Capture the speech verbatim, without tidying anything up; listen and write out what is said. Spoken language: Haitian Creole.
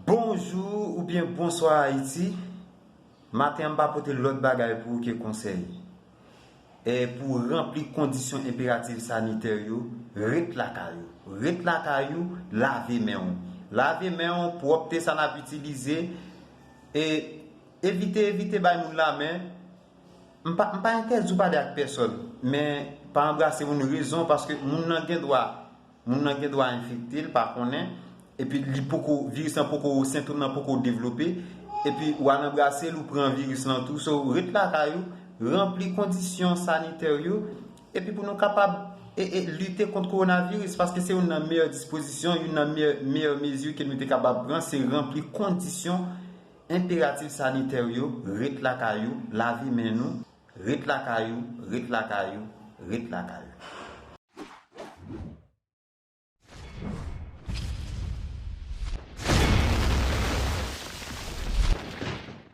Bonjou oubyen bonswa Ayiti. Maten an m pa pote lòt bagay pou ou ke konsèy. E pou ranpli kondisyon enperatif sanitè yo, ret lakay ou. Ret lakay ou, lave men w. Lave men w, pwòpte sa n ap itilize, e evite, evite bay moun lamen. M pa, m pa entèdi w pale ak pèsòn, men pa anbrase moun rezon, paske moun nan gen dwa, moun nan gen dwa enfekte, l pa konnen, epi li poko, viris lan poko, sentòm nan poko devlope, epi w al anbrase l, ou pran viris lan tou. So, ret lakay ou, ranpli kondisyon sanitè yo, epi pou nou kapab e, e, lite kont kowonaviris, paske se youn nan meyè dispozisyon, youn nan meyè, meyè mezi ke nou te kapab pran, se ranpli kondisyon enperatif sanitè yo, ret lakay ou, lave men nou, ret lakay ou, ret lakay ou, ret lakay ou.